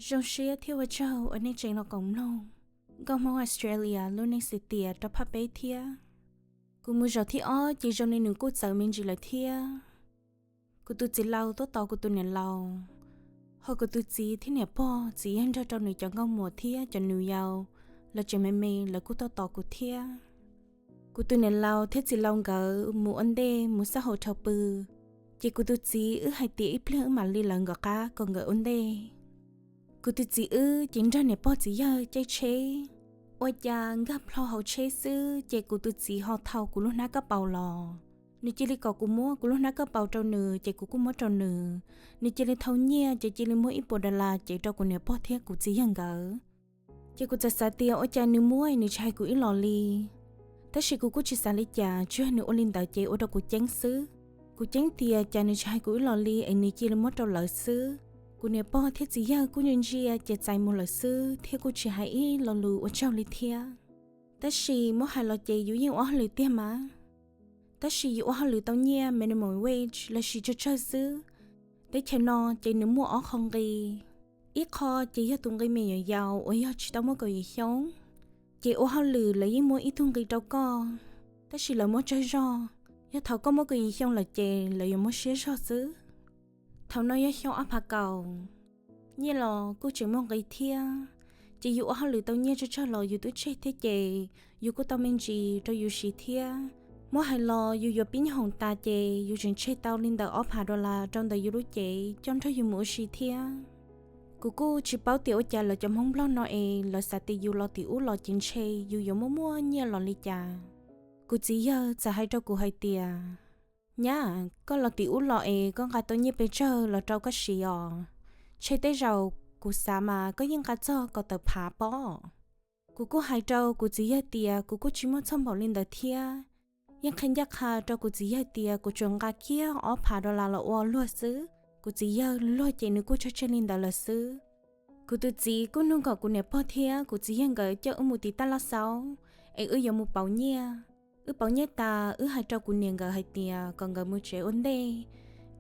Zoo siab thiab ua tsaug uas nej tseem los koom mloog Nkauj Hmoob Australia lub neej xwm tias rau phaj peb thiab. Kuv mus zaum thib ob ces zoo li nws kuj txawv me ntsis lawm thiab. Kuv tus txiv laus tuaj tos kuv tus niam laus, ho kuv tus txiv thiab niam pog txiv yawg nrog rau nws cov nkauj muam thiab cov nus yau, lawv tseem me me lawv kuj tuaj tos kuv thiab. Kuv tus niam laus thiab txiv laus nkawd mus ua ntej mus xab hau dhau pw, ces kuv tus txiv wb hais tias ib pliag wb mam li lawv nkawd qab kom nkawd ua ntej. Kuv tus txiv wb ces nrog niam pog txiv yawg caij tsheb, ua cas nkag plho hauv tsheb xwb ces kuv tus txiv ho thau kuv lub hnab kauj paus los. Nws cia li kom kuv muab kuv lub hnab kauj paus rau nws ces kuv kuj muab rau nws. Nws cia li thau nyiaj ces cia li muab ib puas dollar cev rau kuv niam pog thiab kuv txiv yawg nkawd. Ces kuv txawm xav tias ua cas nws muab nws tsis hais kuv ib los li. Tab sis kuv kuj tsis xav li cas, tsuas yog nws ua li ntawd ces ua rau kuv ceeb xwb. Kuv ceeb tias cas nws tsis hais kuv ib los li es nws cia li muab rau lawv xwb. Kuv niam pog thiab txiv yawg kuj ntsia ntsia ces txais mus lawm xwb thiab kuj tsis hais ib lo lus ua tsaug li thiab. Tab sis muab hais los ces yus yeej ua hauj lwm tiag mas. Tab sis yus ua hauj lwm tau nyiaj minimum wage los sis tsawg tsawg xwb. Teb chaws no ces nws muaj ob qho nqi. Ib qho ces yog tus nqi me nyuam yaus uas yog tsis tau muaj kaum yim xyoo, ces ua hauj lwm lawv yeej muab ib tug nqi rau koj, tab sis lawv muab tsawg zog. Yog thaum koj muaj kaum yim xyoo lawm ces lawv yuav muab siab zog xwb. Thaum no yog xyoo ob phav kaum, nyiaj los kuj tseem muaj nqi thiab. Ces yus ua hauj lwm tau nyiaj tsawg tsawg los yus twb tseg thiab ces yus kuj tau me ntsis rau yus siv thiab. Muab hais los yus yuav pib nyob hoom tas ces yus tseem tseg tau li ntawm ob phav dollar rau ntawm yus lub cev coj nrog yus mus ua si thiab. Kuv kuj tsis paub tias ua cas lawv cov Hmoob Nplog no es lawv xav tias yus los tim ub los ces ntshe yus yuav muaj muaj nyiaj los li cas. Kuv txiv yawg txawm hais rau kuv hais tias, nyab, koj los tim ub los es koj nqa tau nyiaj pes tsawg los rau koj siv os? Ntshe tej zaum kuv xav mas koj yeej nqa txog kaum tawm phav pob. Kuv kuj hais rau kuv txiv yawg tias kuv kuj tsis muaj txog npaum li ntawd thiab. Yeej qhia ncaj qha rau kuv txiv yawg tias kuv tsuas nqa kiag ob phav dollar los ua luag xwb. Kuv txiv yawg luag ces nws kuj tseg tseg li ntawd lawm xwb. Kuv tus txiv kuj nug kom kuv niam pog thiab kuv txiv yawg nkawd coj wb mus tim Taj Laj Xaub, es wb yuav mus pauv nyiaj. Wb pauv nyiaj tas wb hais rau kuv niam nkawd hais tias kom nkawd mus tsev ua ntej,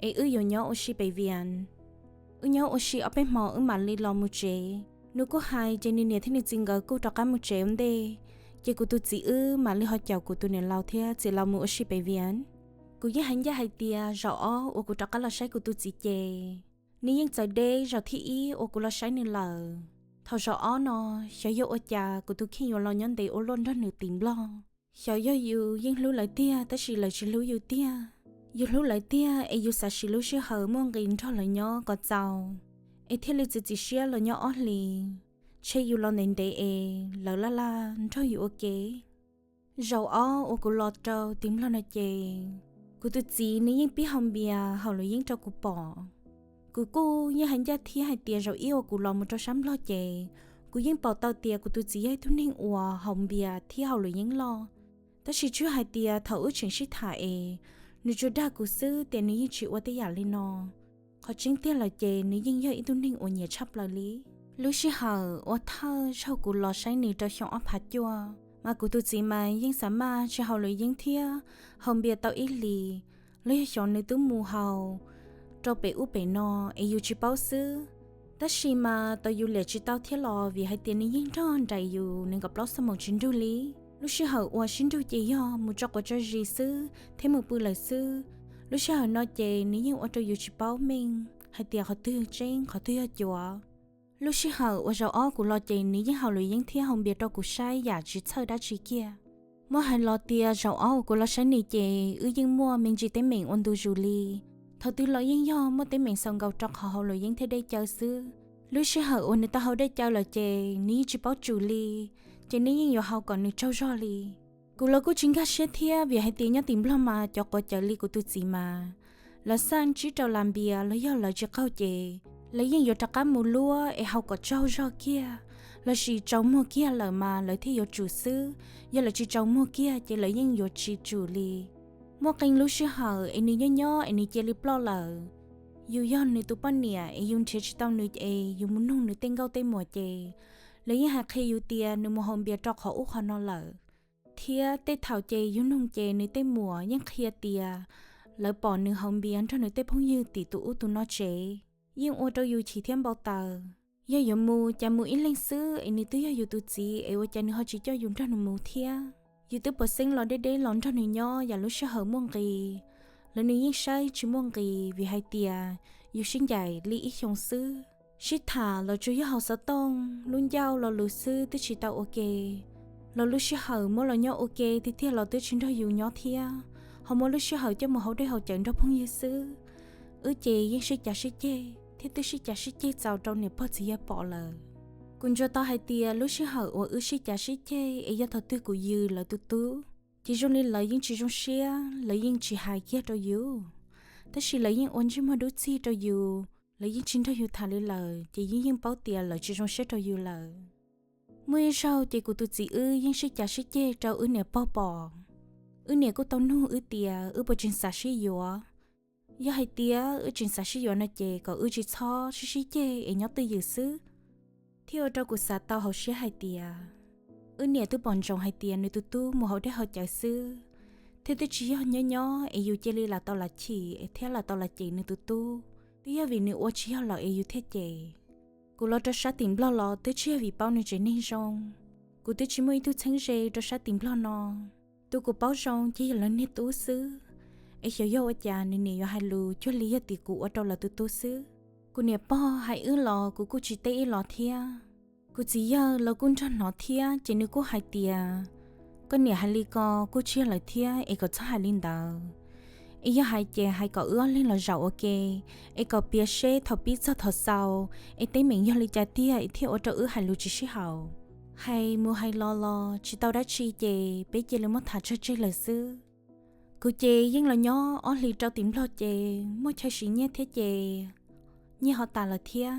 es wb yuav nyob ua si pem Vias. Wb nyob ua si ob peb hmo wb mam li los mus tsev. Nws kuj hais ces nws niam thiab nws txiv nkawd kuj rov qab mus tsev ua ntej, ces kuv tus txiv wb mam li ho caum kuv tus niam laus thiab txiv laus mus ua si pem Vias. Kuv yeej hais ncaj hais tias zaum ob uas kuv rov qab los saib kuv tus txiv ces, nws yeej txawv deb zaum thib ib uas kuv los saib nws lawm. Thaum zaum ob no, xyov yog ua cas kuv tus kheej yuav los nyob ntev ua luaj nrog nws tim Nplog. Xyov yog yus yeej hlub lawv tiag tab sis lawv tsis hlub yus tiag. Yus hlub lawv tiag es yus xav siv lub sij hawm muaj nqis nrog lawv nyob kom txaus, es thiaj li txiav txim siab los nyob ob hlis. Ntshe yus los ntev ntev es lawv laj laj nrog yus ua ke. Zaum ob uas kuv los rau tim Nplog no ces, kuv tus txiv nws yeej pib haus npias haus luam yeeb rau kuv pom. Kuv kuj yeej hais ncaj thiab hais tias zaum ib uas kuv los mus rau sab Nplog ces, kuv yeej pom tau tias kuv tus txiv yog ib tug neeg uas haus npias thiab haus luam yeeb loj. Tab sis tsuas hais tias thaum wb tseem sib tham es, nws tsuas dag kuv xwb tias nws yeej tsis ua tej yam li no. Qhov tseeb tiag lawm ces nws yeej yog ib tug neeg uas nyiam tshaj plaws li. Lub sij hawm uas thawj zaug kuv los saib nws rau xyoo ob phav cuaj, mas kuv tus txiv mas yeej xav maj tsis haus luam yeeb thiab haus npias tau ib hlis, los yog xyov nws twb mus haus rau pem ub pem no es yus tsis paub xwb. Tab sis mas tau yus liam tsis tau thiab los vim hais tias nws yeej nrog nraim yus nees nkaum plaub xuab moos tsis nrug li. Lub sij hawm uas sib nrug ces yog mus tso quav tso zis xwb thiab mus pw lawm xwb. Lub sij hawm no ces nws yeej ua rau yus tsis paub meej hais tias qhov twg tseeb qhov twg yog cuav. Lub sij hawm uas zaum ob kuv los ces nws yeej haus luam yeeb thiab haus npias rau kuv saib yam tsis txhawj dab tsi kiag. Muab hais los tias zaum ob uas kuv los saib nws ces wb yeej muaj me ntsis teeb meem ua ntu zus li. Thaum twg los yeej yog muaj teeb meem xaus nkaus rau qhov haus luam yeeb thiab dej cawv xwb. Lub sij hawm uas nws tau haus dej cawv lawm ces nws yeej tsis paub tsum li, ces nws yeej yuav haus kom nws tsaug zog li. Kuv los kuj tsis nkag siab thiab vim hais tias nyob tim Nplog mas cov quav cawv li kuv tus txiv mas, lawv xaj ntsib rau las npias los yog lawv tsis qaug ces, lawv yeej yuav rov qab mus luab es haus kom tsaug zog kiag, lossis tsaus muag kiag lawm mas lawv thiaj yuav tsum xwb. Yog lawv tsis tsaus muag kiag ces lawv yeej yuav tsis tsum li. Muaj qee lub sij hawm es nws nyob nyob es nws cia li ploj lawm, yus yog nws tus poj niam es yus nrhiav tsis tau nws es yus mus nug nws tej nkauj tej muam ces, lawv yeej hais qhia yus tias nws mus haus npias rau qhov ub qhov no lawm. Thiab tej thaum ces yus nug ces nws tej muam yeej qhia tias lawv pom nws haus npias nrog nws tej phooj ywg tim tus ub tus no tsev. Yeej ua rau yus chim thiab npau taws. Yog yuav mus cas mus ib leeg xwb es nws twb yog yus tus txiv es ua cas nws ho tsis coj yus nrog nws mus thiab? Yus twb puas xeeb los deb deb los nrog nws nyob yam lub sij hawm muaj nqis los nws yeej saib tsis muaj nqis vim hais tias yus sib ncaim li ib xyoos xwb. Sib tham los tsuas yog hauv xov tooj, lub ncauj lo lus xwb twb tsis tau ua ke. Los lub sij hawm muab los nyob ua ke tiag tiag los twb tsis nrog yus nyob thiab, ho muab lub sij hawm coj mus haus dej haus cawv nrog phooj ywg xwb. Wb ces yeej sib cav sib ceg thiab twb sib cav sib ceg txaus rau niam pog txiv yawg pom lawm. Kuv ntsuas tau hais tias lub sij hawm uas wb sib cav sib ceg es yog thaum twg kuv yws lawv tus tub, ces zoo li lawv yeej tsis zoo siab, lawv yeej tsis hais kiag rau yus, tab sis lawv yeej ua ntsej muag dub txig rau yus, lawv yeej tsis nrog yus tham li lawm, ces yus yeej paub tias lawv tsis zoo siab rau yus lawm. Muaj ib zaug ces kuv tus txiv wb yeej sib cav sib ceg rau wb niam pog pom. Wb niam kuj tau nug wb tias wb puas tseem xav sib yuav. Yog hais tias wb tseem xav sib yuav no ces kom wb tsis txhob sib sib ceg es nyob twj ywm xwb. Thiaj ua rau kuv xav tau hauv siab hais tias, wb niam twb pom ntsoov hais tias nws tus tub mus haus dej haus cawv xwb, thiab twb tsis yog nyob nyob es yus cia li lam tau lam chim es thiab lam tau lam cem nws tus tub. Twb yog vim nws ua tsis yog lawm es yus thiaj cem. Kuv los rau sab tim Nplog los twb tsis yog vim paub nws tsev neeg zoo. Kuv twb tsis muaj ib tug txheeb ze rau sab tim Nplog no. Tus kuv paub zoo ces yog lawv niag tub xwb, es xyov yog ua cas nws niam yuav hais lus cuag li yog tim kuv ua rau lawv tus tub xwb. Kuv niam pog hais wb los kuv kuj tsis teb ib los thiab. Kuv txiv yawg los kuj nrog hnov thiab ces nws kuj hais tias, koj niam hais li ko kuj tsis yog lawm thiab es kom txhob hais li ntawd. Es yog hais ces hais kom wb ob leeg los zaum ua ke, es kom piav seb thaum pib txog thaum xaus es teeb meem yog li cas tiag es thiaj ua rau wb hais lus tsis sib haum. Hais mus hais los los tsis tau dab tsi ces peb cia li muab tham tsawg tseg lawm xwb. Kuv ces yeej los nyob ob hlis rau tim Nplog ces muaj chaw siv nyiaj thiab ces nyiaj ho tas lawm thiab.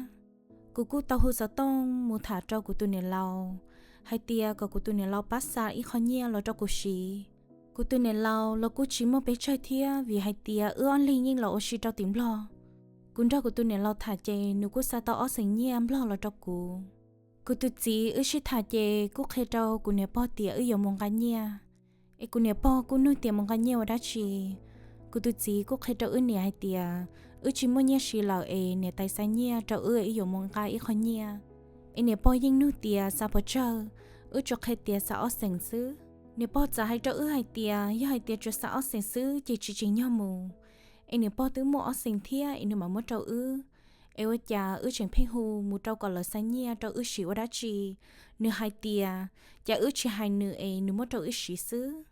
Kuv kuj tau hu xov tooj mus tham rau kuv tus niam laus hais tias kom kuv tus niam laus pab xa ib qho nyiaj los rau kuv siv. Kuv tus niam laus los kuj tsis muaj pes tsawg thiab vim hais tias wb ob leeg yeej los ua si rau tim Nplog. Kuv nrog kuv tus niam laus tham ces nws kuj xa tau ob xeem nyiaj Nplog los rau kuv. Kuv tus txiv wb sib tham ces kuj qhia rau kuv niam pog tias wb yuav mus nqa nyiaj. Es kuv niam pog kuj nug tias mus nqa nyiaj ua dab tsi. Kuv tus txiv kuj qhia rau wb niam hais tias wb tsis muaj nyiaj siv lawm es niam tais xa nyiaj rau wb, wb yuav mus nqa ib qho nyiaj. Es niam pog yeej nug tias xa puas tsawg, wb tsuas qhia tias xa ob xeem xwb. Niam pog txawm hais rau wb hais tias yog hais tias tsuas xa ob xeem xwb ces tsis tsim nyog mus. Es niam pog twb muaj ob xeem thiab es nws mam muab rau wb. Es ua cas wb tseem pheej hu mus rau kom lawv xa nyiaj rau wb siv ua dab tsi? Nws hais tias cas wb tsis hais nws es nws muab rau wb siv xwb.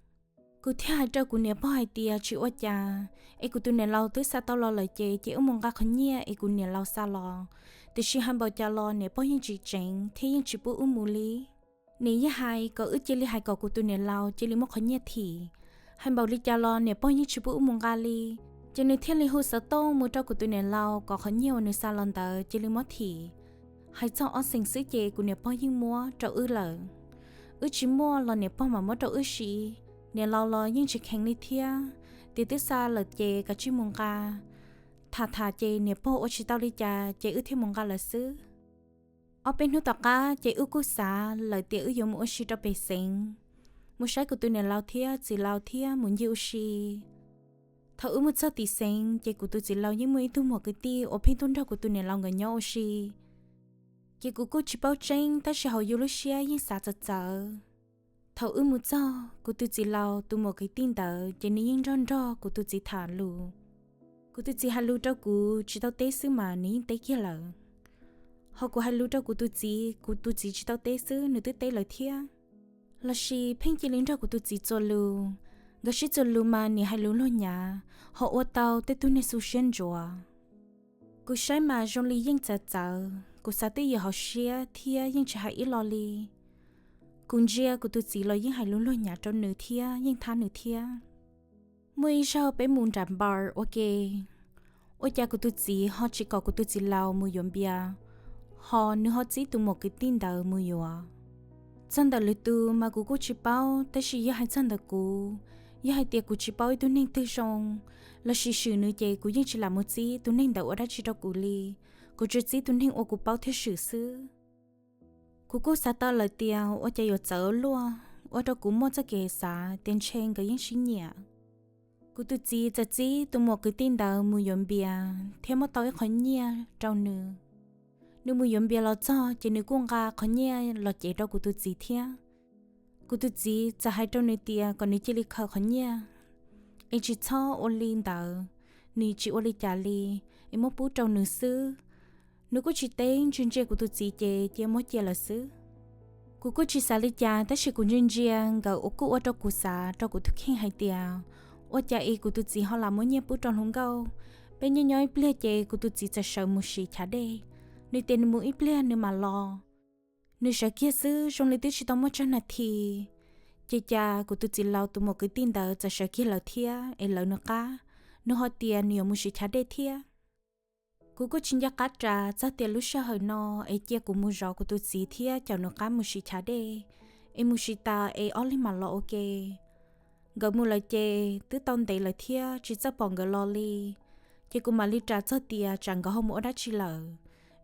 Kuv thiaj hais rau kuv niam pog hais tias tsis ua cas, es kuv tus niam laus twb xa tau los lawm ces ces wb mus nqa qhov nyiaj es kuv niam laus xa los. Tiam sis hais npaum cas los niam pog yeej tsis tseev thiab yeej tsis pub wb mus li. Niam yeej hais kom wb cia li hais kom kuv tus niam laus cia li muab qhov nyiaj thim. Hais npaum li cas los niam pog yeej tsis pub wb mus nqa li. Ces nws thiaj li hu xov tooj mus rau kuv tus niam laus kom qhov nyiaj uas nws xa los ntawd cia li muab thim. Hais txog ob xeem xwb ces kuv niam pog yeej muab rau wb lawm. Wb tsis muaj los niam pog mam muab rau wb siv. Niam laus los yeej tsis kheev li thiab, tias twb xa lawm ces kav tsij mus nqa. Tham tham ces niam pog ua tsis tau li cas ces wb thiaj mus nqa lawm xwb. Ob peb hnub tom qab ces wb kuj xav lawm tias wb yuav mus ua si rau pem xeev, mus saib kuv tus niam laus thiab txiv laus thiab mus ncig ua si. Thaum wb mus txog tim xeev ces kuv tus txiv laus yeej muaj ib tug muam kwv tij uas pheej tuaj nrog kuv tus niam laus nkawd nyob ua si. Ces kuv kuj tsis paub tseeb tab sis hauv yus lub siab yeej xav txawv txawv. Thaum wb mus txog, kuv tus txiv laus tus muam kwv tij ntawd ces nws yeej nrog nrog kuv tus txiv tham lus. Kuv tus txiv hais lus rau kuv tsis tau teb xwb mas nws yeej teb kiag lawm. Ho kuv hais lus rau kuv tus txiv, kuv tus txiv tsis tau teb xwb nws twb teb lawm thiab. Los sis pheej cia li nrog kuv tus txiv txuas lus, nkawd sib txuas lus mas nim hais lus luag nyav, ho ua tau tej tug neeg xu siab ntsuav. Kuv saib mas zoo li yeej txawv txawv, kuv xav twj ywm hauv siab thiab yeej tsis hais ib lo li. Kuv ntsia kuv tus txiv los yeej hais lus luag nyav rau nws thiab yeej thab nws thiab. Muaj ib zaug peb mus nram npar ua ke, ua cas kuv tus txiv ho tsis kom kuv tus txiv laus mus yuav npias, ho nws ho txib tus muam kwv tij ntawd mus yuav. Txog ntawm lwm tus mas kuv kuj tsis paub, tab sis yog hais txog ntawm kuv, yog hais tias kuv tsis paub ib tug neeg twg zoo, los sis swm nws ces kuv yeej tsis lam mus txib tus neeg ntawd ua dab tsi rau kuv li. Kuv tsuas txib tus neeg uas kuv paub thiab swm xwb. Kuv kuj xav tau lawm tias ua cas yuav txawv luaj, ua rau kuv muaj txoj kev xav tias ntshe nkawd yeej sib nyiam. Kuv tus txiv txawm txib tus muam kwv tij ntawd mus yuav npias thiab muab tau ib qho nyiaj rau nws. Nws mus yuav npias los txog ces nws kuj nqa qhov nyiaj los cev rau kuv tus txiv thiab. Kuv tus txiv txawm hais rau nws tias kom nws cia li khaws qhov nyiaj, es tsis txhob ua li ntawd, nws tsis ua li cas li, es muab pub rau nws xwb. Nws kuj tsis teb, ntsia ntsia kuv tus txiv ces cia muab cia lawm xwb. Kuv kuj tsis xav li cas, tab sis kuv ntsia ntsia nkawd ua kuj ua rau kuv xav rau kuv tus kheej hais tias, ua cas es kuv tus txiv ho lam muab nyiaj pub rau hluas nkauj. Peb nyob nyob ib pliag ces kuv tus txiv txawm sawv mus siv chav dej. Nws tias nws mus ib pliag nws mam los. Nws sawv kiag xwb zoo li twb tsis tau muaj tsawg nas this, ces cas kuv tus txiv laus tus muam kwv tij ntawd txawm sawv kiag lawv thiab es lawv nws qab, nws ho tias nws yuav mus siv chav dej thiab. Kuv kuj tsis nco qab ras txog tias lub sij hawm no es cia kuv mus zov kuv tus txiv thiab caum nws qab mus siv chav dej, es mus siv tas es ob leeg mam los ua ke. Nkawd mus lawm ces twb tau ntev lawm thiab tsis txawj pom nkawd los li, ces kuv mam li ras txog tias tsam nkawd ho mus ua dab tsi lawm,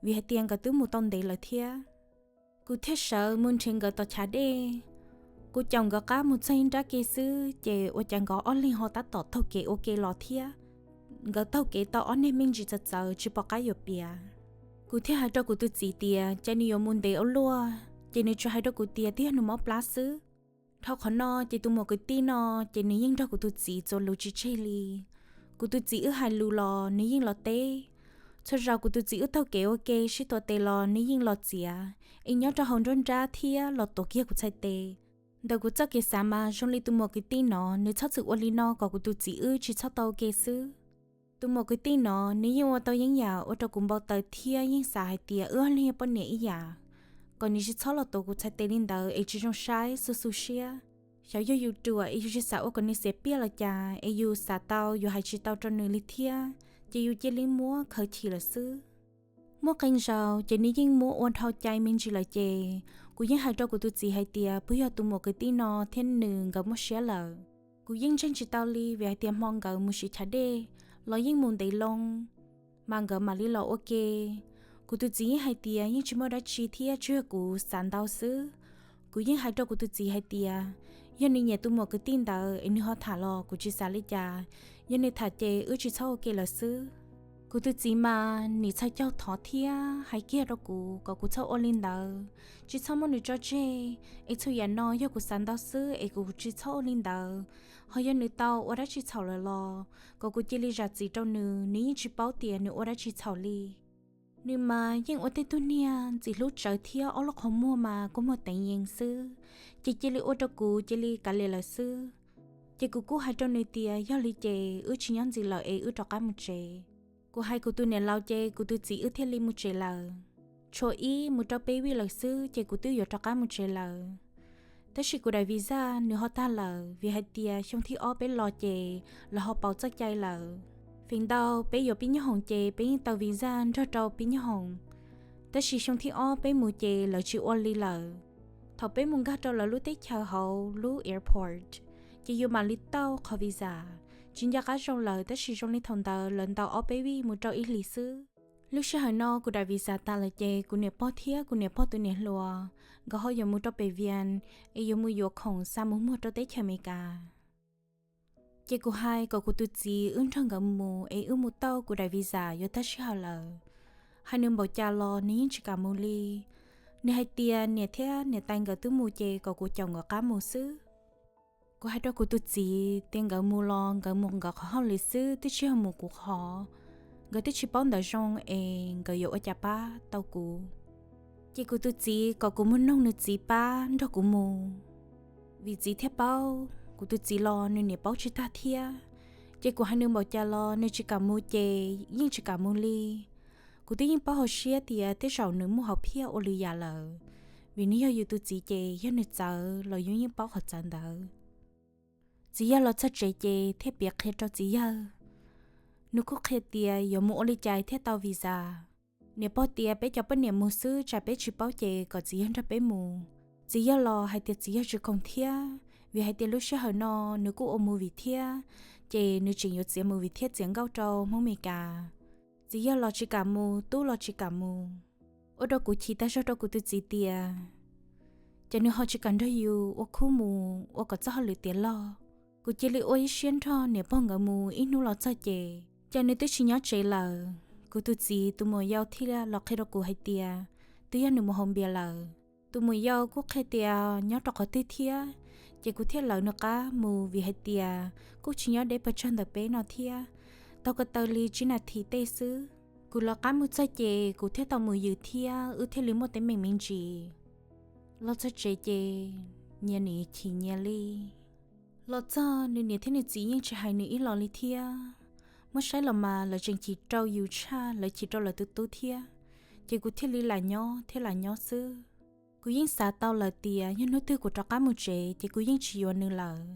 vim hais tias nkawd twb mus tau ntev lawm thiab. Kuv thiaj sawv mus nrhiav nkawd tom chav dej. Kuv caum nkawd qab mus txog ib nrab ke xwb ces ua cas nkawd ob leeg ho tab tom taug kev ua ke los thiab. Nkawd taug kev tau ob niag me ntsis txawv txawv tsis pom qab yuav piav. Kuv thiaj hais rau kuv tus txiv tias cas nws yuav mus ntev ua luaj, ces nws tsuas hais rau kuv tias twb yog nws mob plab xwb. Dhau qhov no ces tus muam kwv tij no ces nws yeej nrog kuv tus txiv txuas lus tsis tseg li. Kuv tus txiv wb hais lus los nws yeej los teb. Txhua zaus kuv tus txiv wb taug kev ua ke sib tuav tes los nws yeej los txiav, es nyob rau hauv nruab nrab thiab los tuav kiag kuv txhais tes. Ntawm kuv txoj kev xav mas zoo li tus muam kwv tij no nws txhob txwm ua li no kom kuv tus txiv wb tsis txhob tau ua ke xwb. Tus muam kwv tij no nws yeej ua tau yeeb yam ua rau kuv npau taws thiab yeej xav hais tias wb ob leeg yog poj niam ib yam, kom nws tsis txhob los tuav kuv txhais tes li ntawd es tsis zoo saib xu xu siab. Xyov yog yus ruam es yus tsis xav ua kom nws xiam piaj los cas es yus xav tau yus hais tsis tau rau nws li thiab, ces yus cia li muab khaws chim lawm xwb. Muaj qee zaus ces nws yeej muab ua dhau cai me ntsis lawm ces kuv yeej hais rau kuv tus txiv hais tias puas yog tus muam kwv tij no thiab nws nkawd muaj siab lawm. Kuv yeej ntseeg tsis tau li vim hais tias hmo nkawd mus siv chav dej los yeej mus ntev loo, mas nkawd mam li los ua ke. Kuv tus txiv yeej hais tias yeej tsis muaj dab tsi thiab tsuas yog kuv xav ntau xwb. Kuv yeej hais rau kuv tus txiv hais tias yog nws nyiam tus muam kwv tij ntawd es nws ho tham los kuv tsis xav li cas, yog nws tham ces wb tsis txhob ua ke lawm xwb. Kuv tus txiv mas nim txhais caug thov thiab hais kiag rau kuv kom kuv txhob ua li ntawd, tsis txhob muab nws tso tseg, es txhua yam no yog kuv xav ntau xwb es kuv tsis txhob ua li ntawd. Ho yog nws tau ua dab tsi txhaum lawm los kom kuv cia li zam txim rau nws, nws yeej tsis paub tias nws ua dab tsi txhaum li. Nws mas yeej ua tej tug niag ntxim hlub tsawv thiab ob lub qhov muag mas kua muag teev yees xwb, ces cia li ua rau kuv cia li kav liam lawm xwb. Ces kuv kuj hais rau nws tias yog li ces wb tsis nyob ntxiv lawm es wb rov qab mus tsev. Kuv hais kuv tus niam laus ces kuv tus txiv wb thiaj li mus tsev lawm. Tshuav ib mus rau peb vij lawm xwb ces kuv twb yuav rov qab mus tsev lawm. Tab sis kuv daim visa nws ho tag lawm vim hais tias xyoo thib ob peb los ces lawv ho pauv txoj cai lawm. Feem ntau peb yuav pib nyob hoom ces peb yeej tau visa nrog rau pib nyob hoom, tab sis xyoo thib ob peb mus ces lawv tsis ua li lawm. Thaum peb mus nkag rau lawv lub teb chaws hauv lub airport, ces yus mam li tau qhov visa. Tsis nco qab zoo lawm tab sis zoo li thaum ntawd lawv ntaus ob peb vij mus rau ib hlis xwb. Lub sij hawm no kuv daim visa tas lawm ces kuv niam pog thiab kuv niam pog tus niam hluas nkawd ho yuav mus rau pem Vias, es yuav mus yuav khoom xa mus muag rau teb chaws Amelikas. Ces kuv hais kom kuv tus txiv wb nrog nkawd mus es wb mus tau kuv daim visa yuav tag sij hawm lawm. Hais nws npaum cas los nws yeej tsis kam mus li. Nws hais tias niam thiab niam tais nkawd twb mus ces kom kuv caum nkawd qab mus xwb. Kuv hais rau kuv tus txiv tias nkawd mus los nkawd mus nkawd qhov hauj lwm xwb, twb tsis yog mus kuv qhov. Nkawd twb tsis paub ntawv zoo es nkawd yuav ua cas pab tau kuv. Ces kuv tus txiv kom kuv mus noog nws txiv pab nrog kuv mus, vim txiv thiaj paub, kuv tus txiv los nws niam paub tsis tag thiab. Ces kuv hais nws npaum cas los nws tsis kam mus ces yeej tsis kam mus li. Kuv twb yeej paub hauv siab tias tej zaum nws muaj hauv phiaj ua lwm yam lawm, vim nws yog yus tus txiv ces yog nws txawv los yus yeej paub qhov txawv ntawd. Txiv yawg los txog tsev ces thiaj piav qhia rau txiv yawg. Nws kuj qhia tias yuav mus ua li cas thiaj tau visa. Niam pog tias peb cov poj niam mus xwb, tsam peb tsis paub ces kom txiv yawg nrog peb mus. Txiv yawg los hais tias txiv yawg tsis khoom thiab, vim hais tias lub sij hawm no nws kuj ua movie thiab, ces nws tseem yuav txiav movie thiab txiav nkauj rau Hmoob Meskas. Txiv yawg los tsis kam mus, tub los tsis kam mus. Ua rau kuv chim tag zog rau kuv tus txiv tias ces nws ho tsis kam nrog yus ua khub mus ua kom txoj hauj lwm tiav log. Kuv cia li ua ib siab nrog niam pog nkawd mus ib hnub los txog ces ces nws twb tsis nyob tsev lawm. Kuv tus txiv tus muam yau thiaj los qhia rau kuv hais tias twb yog nws mus haus npias lawm. Tus muam yau kuj qhia tias nyob rau qhov twg thiab, ces kuv thiaj lawv nws qab mus vim hais tias kuj tsis nyob deb pes tsawg ntawm peb no thiab, tau ko taw li tsib nas this tej xwb. Kuv lawv qab mus txog ces kuv thiaj tau mus yws thiab wb thiaj li muaj teeb meem me ntsis. Los txog tsev ces nyias nim chim nyias li. Los txog nws niam thiab nws txiv yeej tsis hais nws ib los li thiab. Muab saib los mas lawv tseem chim rau yus tshaj, lawv chim rau lawv tus tub thiab. Ces kuv thiaj li lam nyob thiab lam nyob xwb. Kuv yeej xav tau lawm tias yog hnub twg kuv rov qab mus tsev ces kuv yeej tsis yuav nws lawm.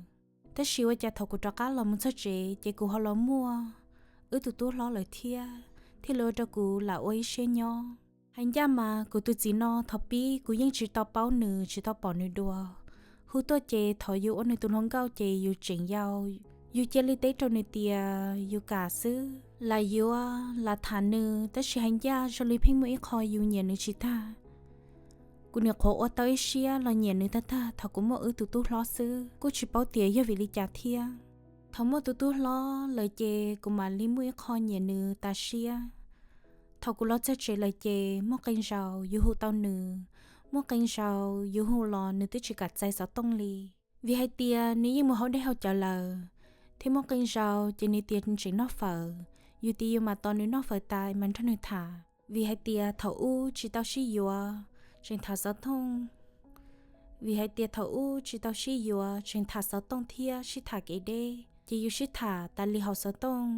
Tab sis ua cas thaum kuv rov qab los mus txog tsev ces kuv ho los muaj wb tus tub hlob lawm thiab, thiaj li ua rau kuv lam ua ib siab nyob. Hais ncaj mas kuv tus txiv no thaum pib kuv yeej tsis tau paub nws, tsis tau pom nws dua. Hu tuaj ces thaum yus ua nws tus hluas nkauj ces yus tseem yau, yus cia li teb rau nws tias yus kam xwb, lam yuav lam tham nws, tab sis hais ncaj zoo li pheej muaj ib qho yus nyiam nws tsis tag. Kuv nim qhuav ua tau ib siab los nyiam nws tag tag thaum kuv muaj wb tus tub hlob xwb, kuj tsis paub tias yog vim li cas thiab. Thaum muaj tus tub hlob lawm ces kuv mam li muaj ib qho nyiam nws tas siab. Thaum kuv los txog tsev lawm ces muaj qee zaus yus hu tau nws, muaj qee zaus yus hu los nws twb tsis kam txais xov tooj li. Vim hais tias nws yeej mus haus dej haus cawv lawm, thiab muaj qee zaus ces nws tias tseem noj fawm, yus tias yus mam tos nws noj fawm tas mas nrog nws tham. Vim hais tias thaum ub tsis tau sib yuav, tseem tham xov tooj. Vim hais tias thaum ub tsis tau sib yuav, tseem tham xov tooj thiab sib tham kev deb, ces yus sib tham tas li hauv xov tooj,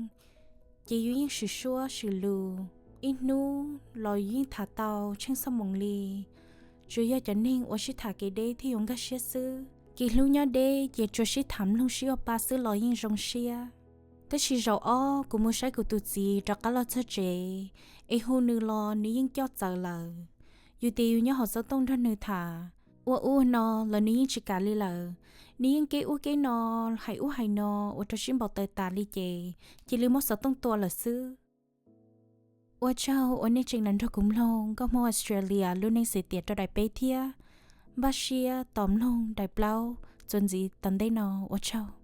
ces yus yeej swm suab swm lus, ib hnub los yus yeej tham tau tsheej xuab moos li. Tsuas yog cov neeg uas sib tham kev deb thiaj yuav nkag siab xwb. Kev hlub nyob deb ces tsuas sib tham mloog sib ua pa xwb los yeej zoo siab. Tab sis zaum ob kuv mus saib kuv tus txiv rov qab los txog tsev, es hu nws los nws yeej coj txawv lawm. Yus tias yus nyob hauv xov tooj nrog nws tham, ua ub ua no los nws yeej tsis kam li lawm. Nws yeej keb ub keb no, hais ub hais no, ua rau sib npau taws tas li ces cia li muab xov tooj tua lawm xwb. Ua tsaug uas nej tseem los nrog kuv mloog nkauj Hmoob Australia lub neej xwm tiam rau daim peb thiab. Npaj siab tos mloog daim plaub txuas ntxiv tom ntej no. Ua tsaug.